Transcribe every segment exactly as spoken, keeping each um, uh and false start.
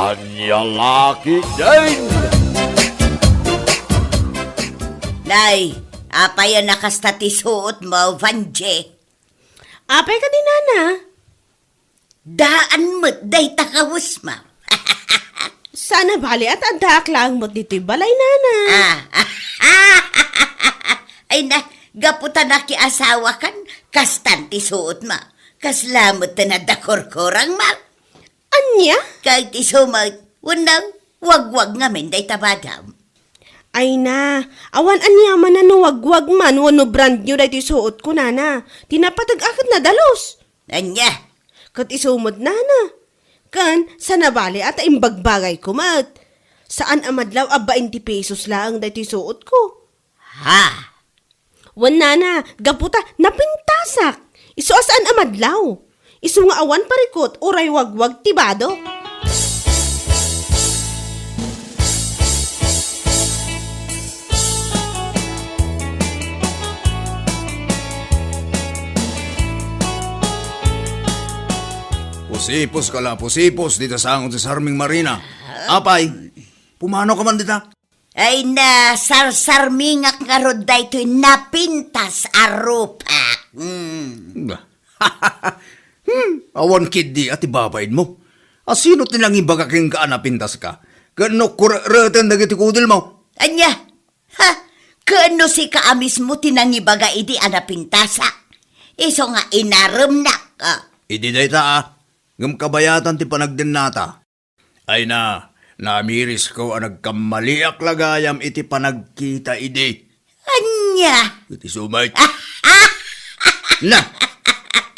Ania la ketdin? Nay, apay a nakasta ti suotmo, Vangie? Apay kadi, nana? Daan met dayta kawesmo. Saan a bali a ta addaak laeng met ditoy balay, nana. Ah. Ay na, gapu ta nakiasawakan, kastan ti suotmo. Kasla met ti adda korkorangmo. Ania? Kay ti suot, wenno, wagwag ngamin dayta badom. Ay na, awan aniaman a no wagwag man wenno brand new daytoy suotko, nana. Ti napateg-ak ket nadalus. Ania? Ket isu met, nana. Ken, saan a bali a ta imbagbagayko met. Saan a madlaw a bainte pesos laeng daytoy suotko. Ha? Wen, nana, gapu ta napintasak. Isu a saan a madlaw. Isu nga awan parikut uray wagwag ti badok. Pusiposka la, pusiposka dita sango ti sarming, Marina. Apay, pumanoka man dita? Ay na, sarsarmingak ngarud daytoy napintas a rupak. Hmm. Bah. Hmm, awan ketdi a ti babainmo. A sino ti nangibaga kenka a napintaska? Ket no kurereten dagiti kudilmo? Ania? Ha? Ket no sika a mismo ti nangibaga idi a napintasak? Isu nga inaremnak, ah. Idi dayta, ah, ngem kabayatan ti panagdennata. Ay na, namirisko a nagkammaliak la gayam iti panagkita idi. Ania? Iti sumay. Na!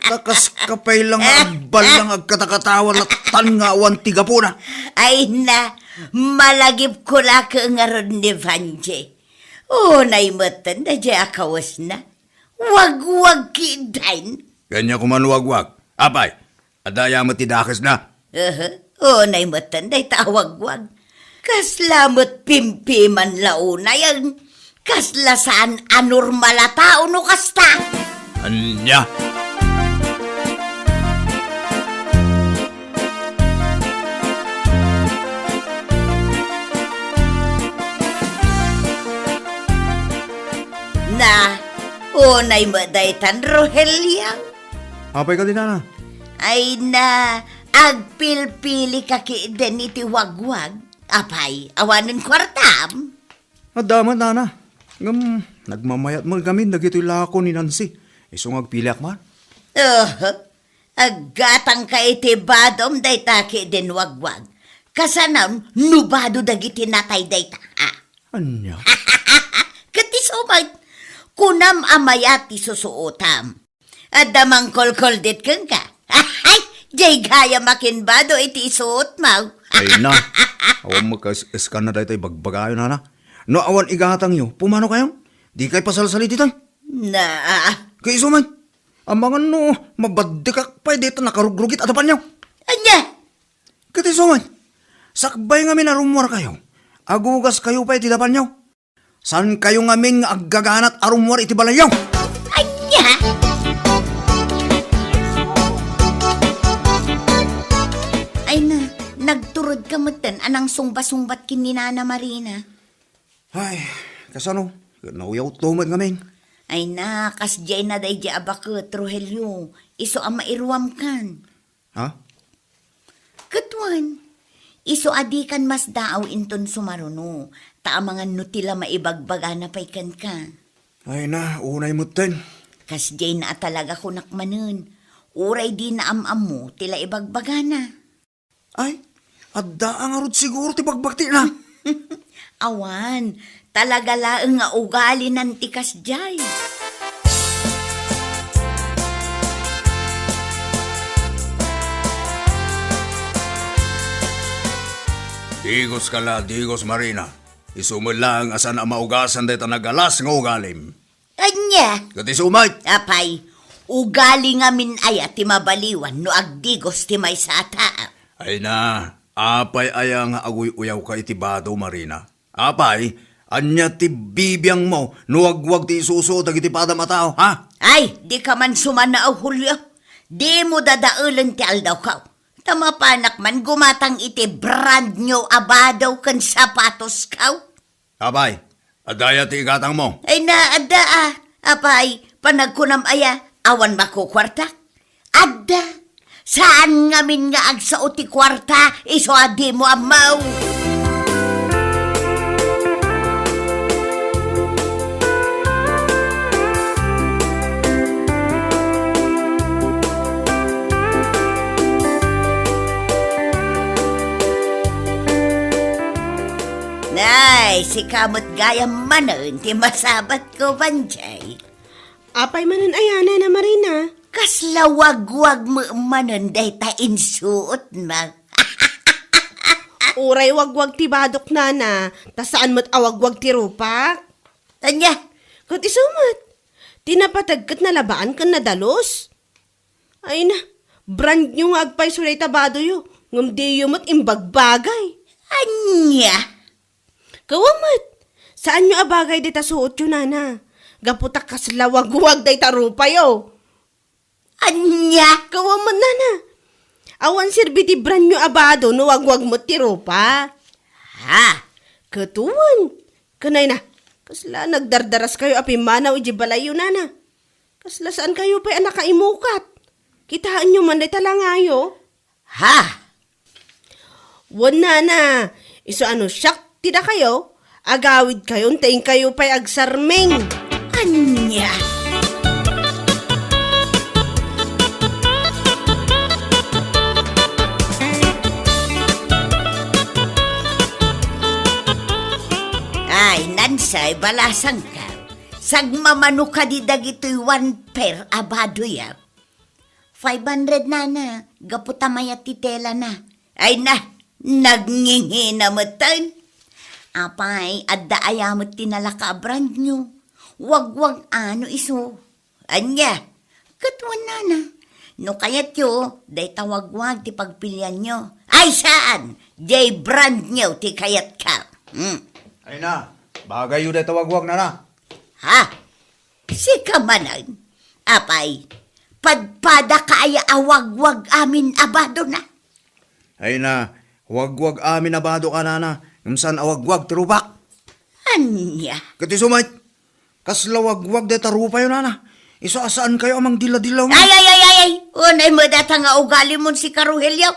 Ta kaska pay lang agballang agkatakatawa latan nga awan ti gapuna. Ay na, malagipko la ket ngarud ni Vangie. Unay metten daydiay a kawesna. Wagwag ketdin. Ania koman wagwag? Apay, adda aya met ti dakesna? Aha, unay metten dayta a wagwag. Kasla met pimpiman la unay, kasla saan a normal a tao no kasta. Ania? Na, unay met daytan, Rogelio. Apay kadi, nana? Ay na, agpilpilika ketdin iti wagwag. Apay, awanen kuartam? Adda met, nana. Ngem, nagmamayat met ngamin dagitoy lako ni Nancy. Isu nga agpiliak man. Oho. Aggatangka iti badom dayta ketdin wagwag. Kasano no bado dagiti natay dayta, ha? Ania? Ket isu met, kunam a mayat ti susuotam. Adda mangkolkoldit kenka. Ay, diay gayam a kinbado iti isuotmo. Ay na, awan mo kas-, eskana dayta ibagbagayo, nana. No awan igatangyo, pumano kayo? Di kay pasalsali ditoy. Na. Kay isu met, amangan no, mabaddekak pay dita nakarugrugit a dapanyo. Ania? Ket isu met, sakbay ngamin a rummuarkayo, agugaskayo pay ti dapanyo. Saankayo ngamin nga aggaganat a rummuar iti balayyo? Ania? Ay na, nagturodka metten a nangsungba-sungbat ken ni Nana Marina. Ay, kasano? Ket nauyawto met ngamin. Ay na, kasdiay na daydiay a baket, Rogelio. Isu a mairuamkan. Ha? Ket wen, isu a dikan masdaaw inton sumaruno, ta amangan no ti la maibagbagana pay kenka. Ay na, unay metten. Kasdiay na a talaga kunak manen. Uray dina am-ammo ti la ibagbagana. Ay, adda a ngarud siguro ti bagbagtina. Awan, talaga laeng nga ugalinan ti kasdiay. Digoska la, digos, Marina. Isu met laeng a saan a maugasan dayta nagalas nga ugalim. Ania? Ket isu met. Apay, ugali ngamin aya ti mabaliwan no agdigos ti maysa a tao? Ay na, apay aya nga aguy-uyawka iti bado, Marina? Apay, ania ti bibiangmo no wagwag ti isusuot dagiti padam a tao, ha? Ay, dika man sumanao, Julio. Dimo dadaelen ti aldawko. Ta mapanak man gumatang iti brand new a bado ken sapatosko. Apay, adda aya ti igatangmo? Ay na, adda a. Apay, panagkunam aya, awan makukuarta? Adda. Saan ngamin nga agsao ti kuarta, isu a dimo ammo. Nay, sika met gayam manen ti masabatko, Banjay. Apay manen aya, Nana Marina? Kasla wagwag met manen dayta insuotmo. Uray wagwag ti badok, Nana, ta saan met a wagwag ti rupak. Ania? Ket isu met. Ti napateg ket nalabaan ken nadalus. Ay na, brand new nga agpayso dayta badoyo, ngem diyo met imbagbagay. Ania? Kawa met, saanyo a bagay dayta suotyo, Nana. Gapu ta kasla wagwag dayta rupayo. Ania? Kawa met, Nana. Awan serbi ti brand new a bado no wagwag met ti rupa. Ha? Ket wen. Ken ay na, kasla nagdardaraskayo a pimmanaw idiay balayyo, Nana. Kasla saankayo pay a nakaimukat. Kitaenyo man dayta langayo. Ha? Wen, Nana, isu a no siak ti dakayo, agawidkayon ta inkayo pay agsarming. Ania? Ay, Nansay, balasangka. Sagmamano kadi dagitoy one pair a badoyo. Five hundred, Nana, gapu ta mayat ti telana. Ay na, nagngingina metten. Apay, adda aya met ti nalaka a brand new. Wagwag a no isu. Ania? Ket wen, Nana. No kayatyo, dayta wagwag ti pagpilianyo. Ay, saan! Diay brand new ti kayatko. Hmm. Ay na, bagayyo dayta wagwag, Nana. Ha? Sika manen? Apay, padpadaka aya a wagwag amin a badona? Ay na, wagwag amin a bado ka, Nana, ngem saan a wagwag ti rupak. Ania? Ket isu met, kasla wagwag dayta rupayo, Nana. Isu a saankayo a mangdiladilaw. Ay, ay, ay, ay, ay! Unay met dayta nga ugalimon, sika, Rogelio.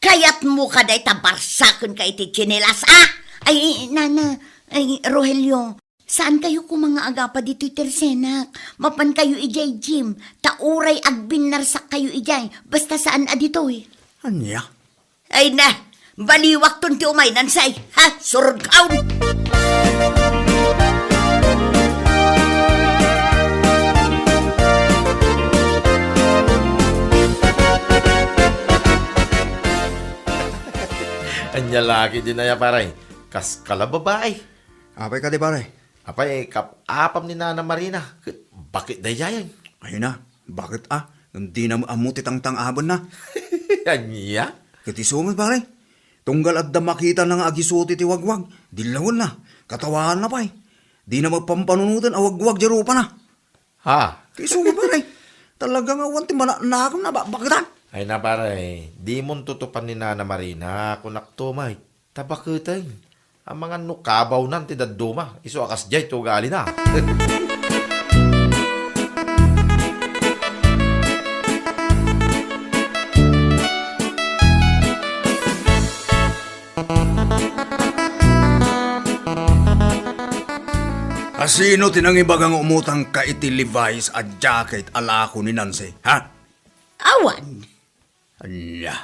Kayatmo ka dayta barsakenka iti tsinelas, a? Ay, Nana, ay, Rogelio, saankayo koma nga agapa ditoy tersenak. Mapankayo idiay gym, ta uray agbinnarsak kayo idiay, basta saan a ditoy. Ania? Ay na, baliwakton ti umay, Nansay, ha? Surodkaon! Ania la ketdin aya, pare? Kas kala babai. Apay kadi, pare? Apay, kap-apam ni Nana Marina, ket baket daydiay. Ay na, baket a, ngem dina met ammo ti tangtang-abenna. Ania? Ket isu met, pare. Tunggal adda makitana nga agisu ti wagwag, dillawenna, katawaanna pay. Dina met pampanunoten a wagwag diay rupana. Ha? Ket isu met, pare. Talaga nga awan ti manaknakemna, ba-, baketan. Ay na, pare, dimon tutupan ni Nana Marina, kunakto met. Ta baketen, amangan no kabawnan ti dadduma, isu a kasdiay ti ugalina. A sino ti nangibaga nga umutangka iti Levi's a jacket a lako ni Nancy, ha? Awan. Ania?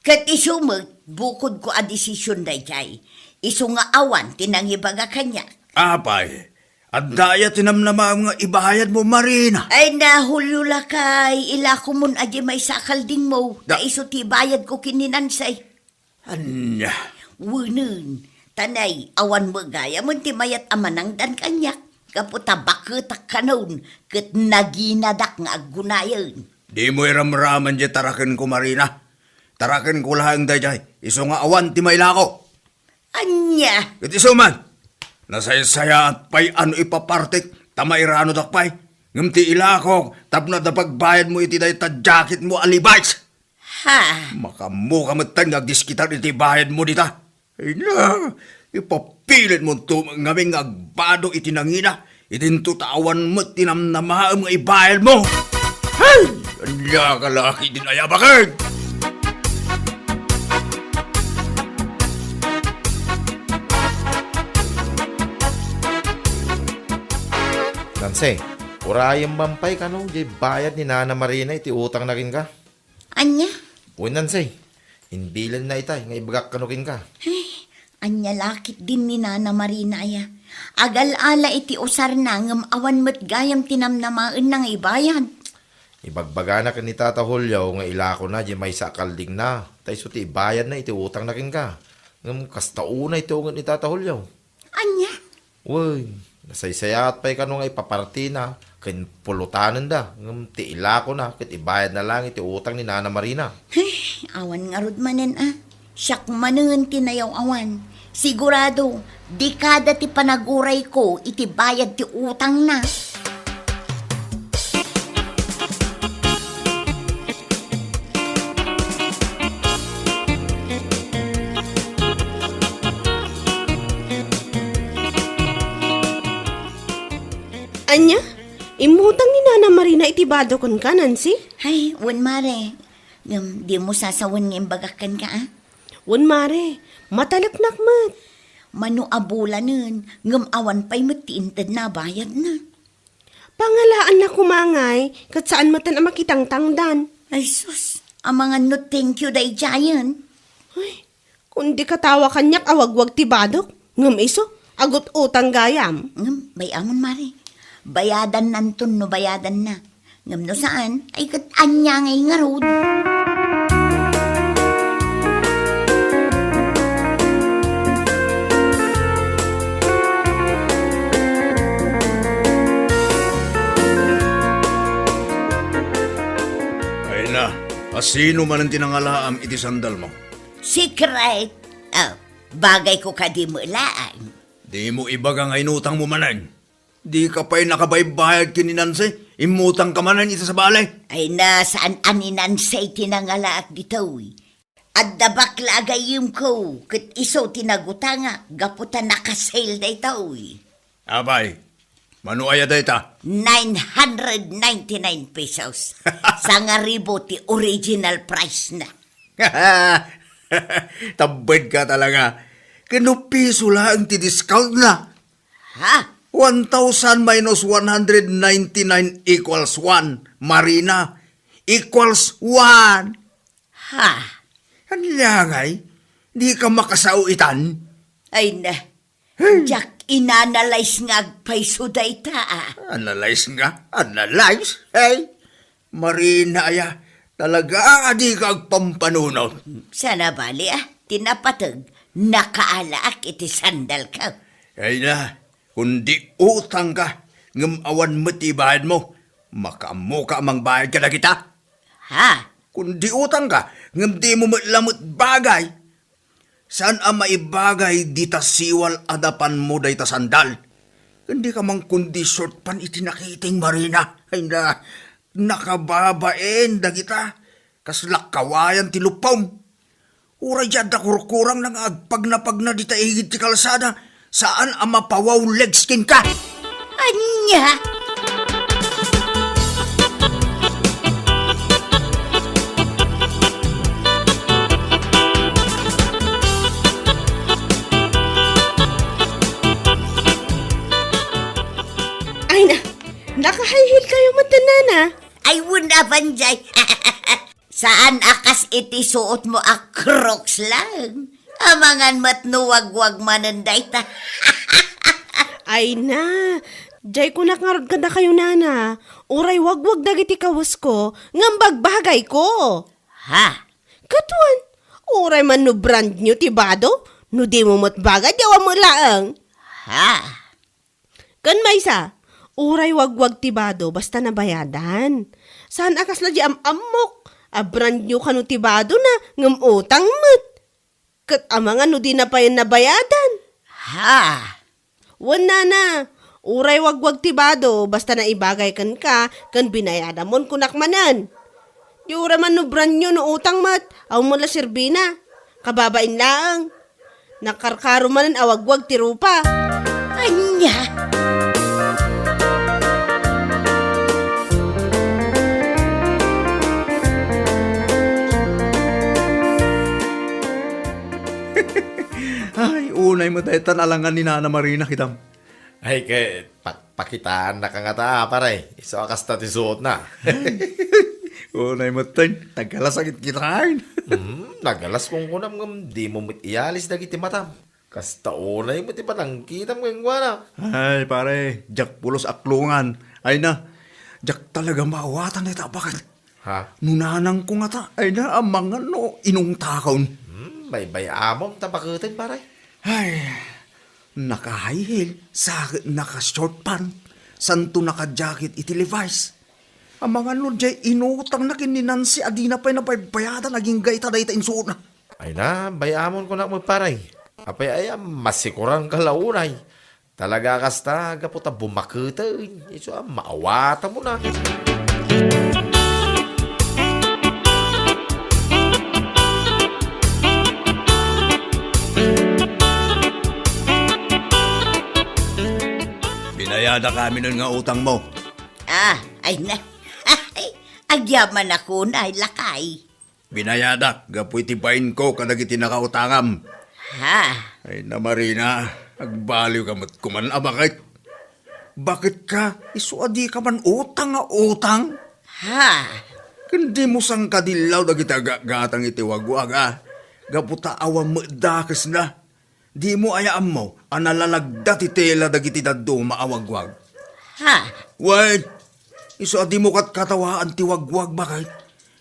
Ket isu met, bukodko a desisyon daydiay. Isu nga awan ti nangibaga kaniak. Apay, adda aya ti namnamaem nga ibayadmo, Marina? Ay na, Julio lakay, ilakomon a diay maysa a kaldingmo. Da- Ta isu ti ibayadko ken ni Nansay. Ania? Wenen, ta nay, awan met gayamen ti mayat a manangdan kaniak. Gapu ta baketak kanon, ket naginadak nga aggunayen. Dimo iramraman diay tarakenko, Marina. Tarakenko laeng daydiay, isu nga awan ti mailako. Ania? Ket isu man, nasaysayaat pay a no ipapartik ta mairanodak pay. Ngem ti ilakok tapno adda pagbayadmo iti dayta jacketmo a Levi's. Ha? Makaammoka metten nga agdiskitar iti bayadmo dita. Ay na, ipapilitmonto ngamin nga agbado iti nangina. Idinto ta awan met ti namnamaem nga ibayadmo. Hey! Ania ka la ketdin a yabaken? Nancy, urayem man pay kano diay bayad ni Nana Marina iti utangna kenka? Ania? Wen, Nancy, imbilenna itay nga ibagak kano kenka. Ay, ania la ketdin ni Nana Marina aya? Agal-ala iti usarna ngem awan met gayam ti namnamaenna nga ibayad. Ibagbagana ken ni Tata Julio nga ilakona diay maysa a kaldingna, ta isu ti ibayadna iti utangna kenka. Ngem kasta unay ti unget ni Tata Julio. Ania? Wen, nasaysayaat pay kano nga ipapartina ken pulotanenda, ngem ti ilakona ket ibayadna laeng iti utang ni Nana Marina. Ay, awan ngarud manen a. Siak manen ti nayaw-awan. Sigurado, dekada ti panagurayko iti bayad ti utangna. Ania? Immutang ni Nana Marina iti bado kenka, Nancy? Ay, wen, mare. Ngem, dimo sasawen nga imbagak kenka, a? Wen, mare. Mataleknak met. Mano a bulanen, ngem awan pay met ti intedna a bayadna. Pangalaanna koma ngay, ket saan metten a makitangtangdan. Ay sus, amangan no thank you daydiayen. Ay, kundi katawa kaniak a wagwag ti badok, ngem isu, agut-utang gayam. Ngem, bay-amon, mare. Bayadannanton no bayadanna. Ngem no saan, ay ket ania ngay ngarud? Ay na, asino manen ti nangalaam iti sandalmo? Secret! Oh, bagayko kadi met laeng. Dimo ibaga nga inutangmo manen. Dika pay nakabaybayad ken ni Nancy? Immutangka manen iti sabali? Ay na, saan a ni Nancy ti nangalaak ditoy. Adda bakla a gayyemko, ket isu ti nagutangak gapu ta naka-sale daytoy. Apay, mano aya dayta? Nine hundred ninety-nine pesos. Sangaribu ti original price na. Tabbed ka talaga. Ken no piso laeng ti discount na. Ha? One thousand minus one hundred ninety-nine equals one, Marina. Equals one. Ha? Ania ngay? Dika makasao itan? Ay na. Hey! Diak inanalyze nga agpayso dayta, a. Analyze nga? Analyze? Hey! Marina aya, talaga a dika agpampanunot. Saan a bali, a, ti napateg, nakaalaak iti sandalko. Ay na, kundi utangka, ngem awan met ti ibayadmo, makaammoka a mangbayad kadagita? Ha? Kundi utangka, ngem dimo met lamet bagay. Saan a maibagay dita siwal a napanmo dayta sandal? Ken dika man kundi short pant iti nakiting, Marina. Ay na, nakababain dagita. Kasla kawayan ti luppom. Uray diay adda kurkurangna nga agpagnapagna dita igid ti kalsada. Saan a mapawaw legs kenka? Ania? Ay na, naka-high heel kayo met, Nana. Ay, wen a, Panjay. Saan a kas iti suotmo a Crocs laeng. Amangan met no wagwag manen dayta. Ay na, diay kunak ngarud kadakayo, Nana. Uray wagwag dagiti kawesko, ngem bagbagayko. Ha? Ket wen, uray man no brand new ti bado, no dimo met bagay, diay awan met laeng. Ha? Ken maysa, uray wagwag ti bado, basta nabayadan. Saan a kasla diay am-ammok a brand new kano ti badona, ngem utang met. Ket amangan no dina payen nabayadan. Ha? Wen, Nana, uray wagwag ti bado, basta naibagay kenka, ken binayadamon, kunak manen. Di uray manubranyo no utang met, awan met la serbina. Kababain laeng. Nakarkaro manen a wagwag ti rupa. Ania? Ay, unay met daytan alangan ni Nana Marina, kitam. Ay, ket pa-, pakitaannaka ngata, pare. Isu a kasta ti suotna. Unay met ten, nagalas a kitkitaen. Hmm, nagalas kunkunam ngem dimo met iyalis dagiti matam. Kasta unay met ti panangkitam kenkuana. Ay, pare, diak pulos aklongan. Ay na, diak talaga maawatan dayta a baket. Ha? No nanangko ngata, ay na, amangan no inungtakon. Hmm, baybay-amom ta baketen, pare. Ay, naka-high heel, sa ket naka-short pant, santo naka-jacket iti Levi's. Amangan no diay inutangna ken ni Nancy a dina pay nabaybayadan agingga ita dayta insuotna. Ay na, bay-amon kunak met, pare. Apay aya, masikuranka la unay. Talaga a kasta, gapu ta bumaketen, isu a maawatamon a. Binayadak aminen nga utangmo. Ah, ay na. Ay, agyamanak unay, lakay. Binayadak gapu iti bainko kadagiti nakautangam. Ha? Ay na, Marina, agbaliwka met koman a baket. Baket ka, isu a dika man utang nga utang? Ha? Ken dimo sangkadillaw dagiti agatgatang iti wagwag, a? Gapu ta awan met dakesna. Dimo aya ammo a nalalagda ti tela dagiti dadduma a wagwag? Ha? Wen, isu a dimo katkatawaan ti wagwag, baket.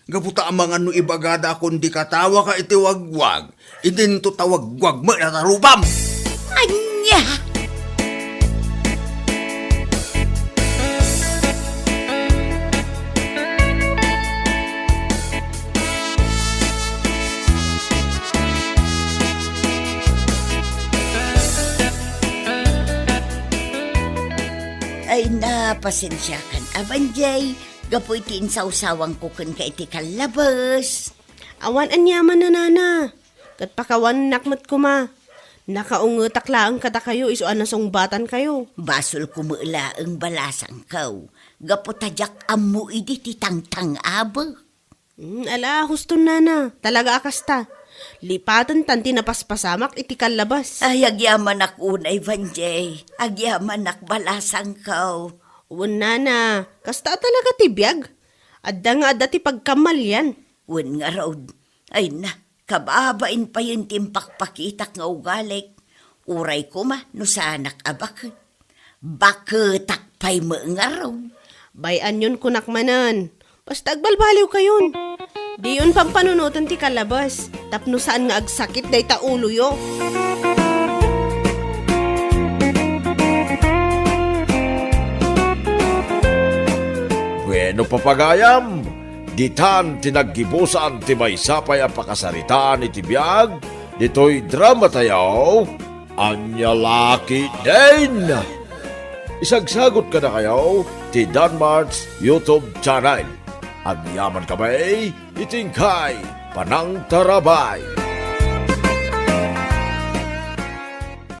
Gapu ta amangan no ibagada a kundi katawaka iti wagwag, idinto ta wagwag met a tarupam. Ania? Ay na, pasensiakan a, Banjay, gapu iti insawsawangko kenka iti kallabes. Awan aniaman, Nana. Ket pakawannak met koma. Nakaungetak laeng kadakayo isu a nasungbatankayo. Basolko met laeng balasangkaw, gapu ta diak ammo idi ti tangtang-abek. Hmm, ala, huston, Nana. Talaga a kasta. Lipatentan ti napaspasamak iti kallabes. Ay, agyamanak unay, Banjay. Agyamanak balasangkaw. Wen, Nana. Kasta a talaga ti biag. Adda nga adda ti pagkamalian. Wen ngarud. Ay na, kababain payen ti impakpakitak nga ugalik. Uray koma no saanak a baket. Baketak pay met ngarud. Bay-anyon kunak manen. Basta agbalbaliwkayon. Diyon pampanunoten ti kallabes tapno saan nga agsakit dayta uloyo. Bueno, papagayam, ditan ti naggibusan ti maysa pay a pakasaritaan iti biag ditoy drama tayo, Ania La Ketdin. Isagsagot kadakayo ti Danmart's YouTube channel. Agyaman kami iti inkay panangtarabay.